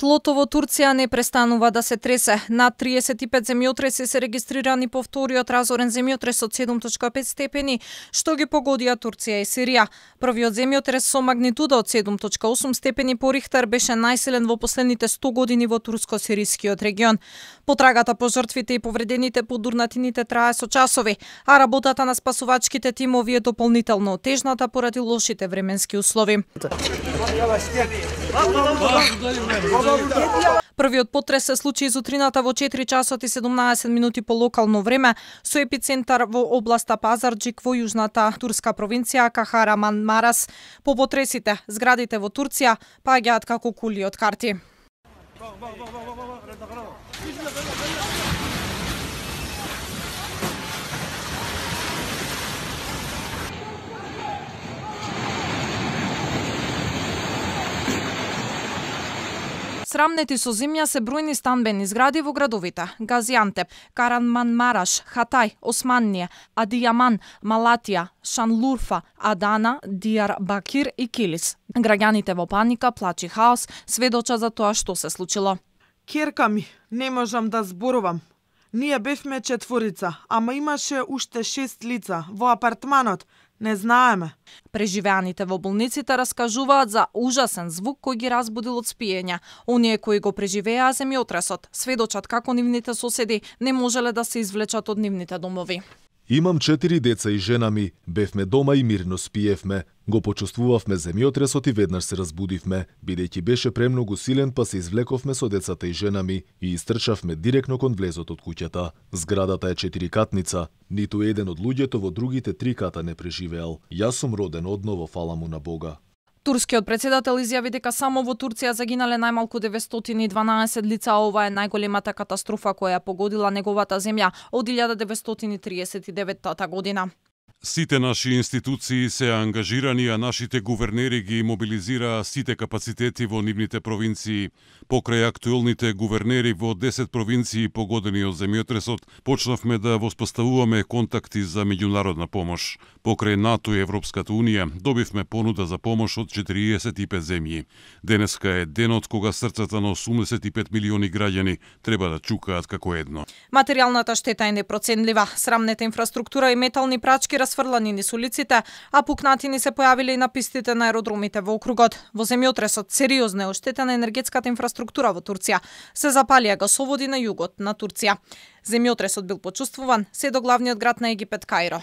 Тлото во Турција не престанува да се тресе. Над 35 земјотреси се регистрирани по вториот разорен земјотрес од 7.5 степени, што ги погодија Турција и Сирија. Првиот земјотрес со магнитуда од 7.8 степени по Рихтер беше најсилен во последните 100 години во турско-сирискиот регион. Потрагата по жртвите и повредените по дурнатините трае со часови, а работата на спасувачките тимови е дополнително отежната поради лошите временски услови. Првиот потрес се случи изутрината во 4 часот и 17 минути по локално време, со епицентар во областа Пазарџик во јужната турска провинција Кахараманмарас. По потресите, зградите во Турција паѓаат како кули од карти. Срамнети со земја се бројни станбени згради во градовите Газиантеп, Караманмараш, Хатај, Османија, Адијаман, Малатија, Шанлурфа, Адана, Дијарбакир и Килис. Граѓаните во паника, плач и хаос сведочат за тоа што се случило. Ќерка ми, не можам да зборувам. Ние бевме 4, ама имаше уште 6 лица во апартманот. Не знаеме. Преживеаните во болниците раскажуваат за ужасен звук кој ги разбудил од спиење. Оние кои го преживеа земјотресот сведочат како нивните соседи не можеле да се извлечат од нивните домови. Имам 4 деца и жена ми, бевме дома и мирно спиевме. Го почувствувавме земјотресот и веднаш се разбудивме, бидејќи беше премногу силен, па се извлековме со децата и жена ми и истрчавме директно кон влезот од куќата. Зградата е 4-катница, ниту еден од луѓето во другите 3 ката не преживеал. Јас сум роден одново, фала му на Бога. Турскиот председател изјави дека само во Турција загинале најмалку 912 лица, а ова е најголемата катастрофа која погодила неговата земја од 1939 година. Сите наши институции се ангажирани, а нашите гувернери ги мобилизираа сите капацитети во нивните провинции. Покрај актуелните гувернери во 10 провинции погодени од земјотресот, почнавме да воспоставуваме контакти за меѓународна помош. Покрај НАТО и Европската Унија добивме понуда за помош од 45 земји. Денеска е денот кога срцата на 85 милиони граѓани треба да чукаат како едно. Материјалната штета е непроценлива. Срамната инфраструктура и метални прачки расфрлани низ улиците, а пукнатини се појавиле и на пистите на аеродромите во округот. Во земјотресот сериозно е оштетена енергетската инфраструктура во Турција. Се запалија гасоводи на југот на Турција. Земјотресот бил почувствуван се до главниот град на Египет Каиро.